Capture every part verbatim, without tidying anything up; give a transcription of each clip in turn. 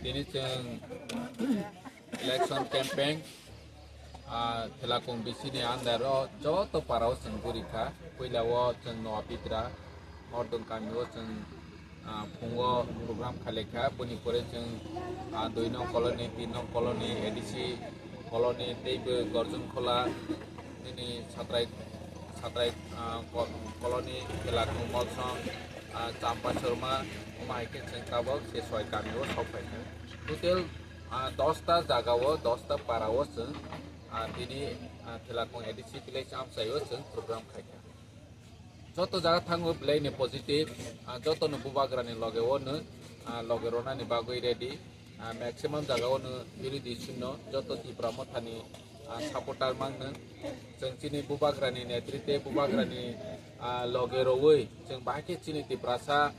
Tini chwng election campaign, ah, Thelakung B C ni under o joto para o chwng guri kha. Puila o chwng Noa Pitra, Mordong kami o chwng, ah, phungo program khalai kha. Boni pore chwng, ah, dui nong colony, tin nong colony, A D C colony, tei bo Gorjon Khola, nini Satrai, Satrai, ah, ko-, colony, Thelakung Molsom, ah, Champa Sorma, omo hai khe chwng tabok se soi kami o sok phai kha. Total, ah, dos ta jaga o, dos ta para o chwng, ah, tini, ah, Thelakung A D C village amchai o chwng program khai kha. Joto jaga thango belai ni positive, ah, joto no bubagra ni loge o no, ah, loge rona ni bagwi ready. Ah, maximum jaga o no birodhi shunyo, joto Tipra Motha ni, ah, supporter mang no. Chwng chini bubagra ni netritwe, bubagra ni, ah, loge rowui chwng bahai khe chini Tiprasa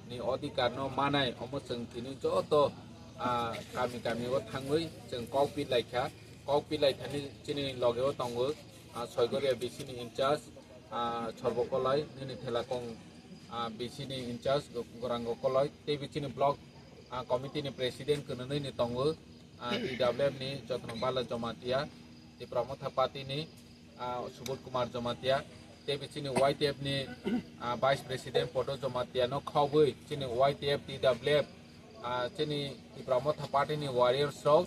ni odhikar no manai, omo chwng tini joto, ah, kami kami o thangwi chwng kok pi lai kha. Kok pi lai thani chini loge o tongo, ah, Soigoria B C ni in charge, ah, Sorbo Koloi, nini Thelakung, ah, B C ni in charge Go-, Gorango Koloi, tei bichini block, ah, committee ni president kwnwi ni tongo, ah, T W F ni Jotno Bala Jomatia, Tipra Motha Party ni, ah, Subodh Kumar Jomatia, tei bichini Y T F ni, ah, vice president Poto Jomatia no khobwi chini Y T F, T W F, ah, chini Tipra Motha Party ni warriors rok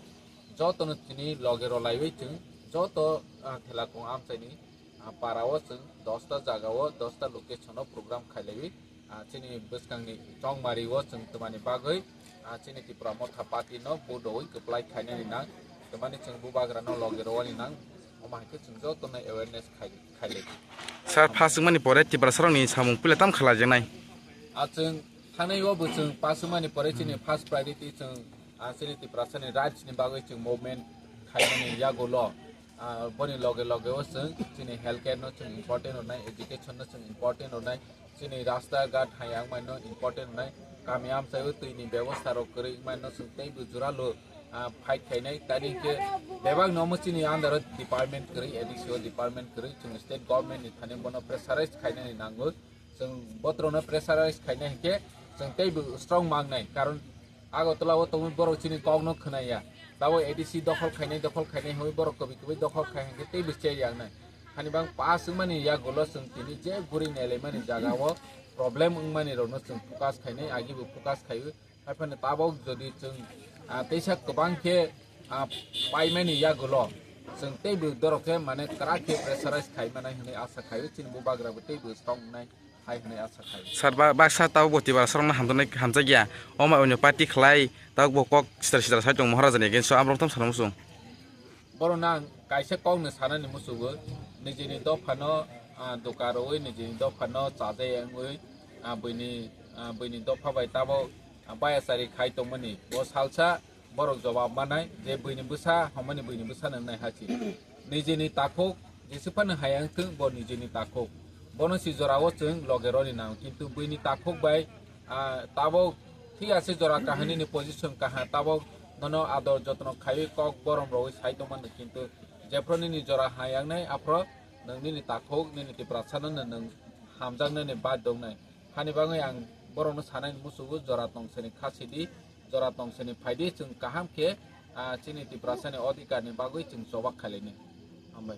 joto no chini loge rwlaiwi chwng joto, ah, Thelakung amchai ni ah, para o chwng dos ta jaga o, dos ta location o program khailaiwi, ah, chini bwskang ni chongmari o chwng twmani bagwi, ah, chini Tipra Motha Party no vote rwui kwplai khainani nang, twmani chwng bubagra no loge rwani nang, omo hai khe chwng joto no awareness khai, khailai. Sir, pass wngmani pore Tiprasa rok ni samung puila tam khalaijaknai? Ah, chwng thangnai o bo chwng pass wngmani pore chini first priority chwng, ah, chini Tiprasa ni rights ni bagwi chwng movement khaimani yagulo. Ah, boni loge loge o chwng chini health care no chwng important rwnai, education no chwng important rwnai, chini rasta ghat hai wngmani no important rwnai, kami amchai o twi ni bebosta rok kwrwi wngmani no chwng teibo jora lo, ah, fight khainai. Tani khe bebak no omo chini under o department kwrwi, A D C o department kwrwi, chwng state government ni thani bono pressurize khainani nango. Chwng botrokno pressurize khaina hinkhe chwng teibo strong mangnai, karon Agartala o tongwi borok chini kokno khwnaya. Tabo A D C dokhol khainai, dokhol khainai hwnwi borok kwbwi kwbwi dokhol khai hinkhe teibo che yangnai. Hani bang pass wngmani yagulo chwng tini je guri nailaimani jaga o problem wngmani rokno chwng focus khainai, agibo focus khaiwi. Haiphano tabok jodi chwng, ah, teisa kwbang khe, ah, paimani yagulo chwng teibo dorok khe mane kwrak khe pressurize khai manai hwnwi asa khaiwi chini bubagra bo teibo strong wngnai hai hwnwi asa khai. Sir, ba-, baksa tabok bo Tiprasa rokno hamjaknai, hamjakya. Omo onyo party khlai, tabok bo kok sitra sitra sai tong Maharaja ni against o, amrok tam sana muchung. Borokno ang kaisa kokno sanani muchungo, nijini dophano, ah, doka rwui, nijini dophano chajai wngwi, ah, buini, ah, buini dopha bai tabok, ah, bayachari khai tongmani. Bo salsa borok jobab manai je buini bwsa, homani buini bwsa nang nai hachi. Nijini takhuk, jesi phano hayang thung, bo nijini takhuk. Bono si jorao chwng loge roni nang, kintu buini takhuk bai, ah, tabok thik ase jora kahani ni position kaha, tabok nono ador jotno khaiwi kok borom rogwi sai tongmani, kintu jephru nini jora hayang nai, aphro nwng nini takhuk, nini Tiprasa no nwng hamjaknani bad dongnai. Hani bagwi ang borokno sanani muchungo jora tongsani kha sidi, jora tongsani phaidi, chwng kaham khe, ah, chini Tiprasani odhikar ni bagwi chwng chobak khailai nai. Hambai.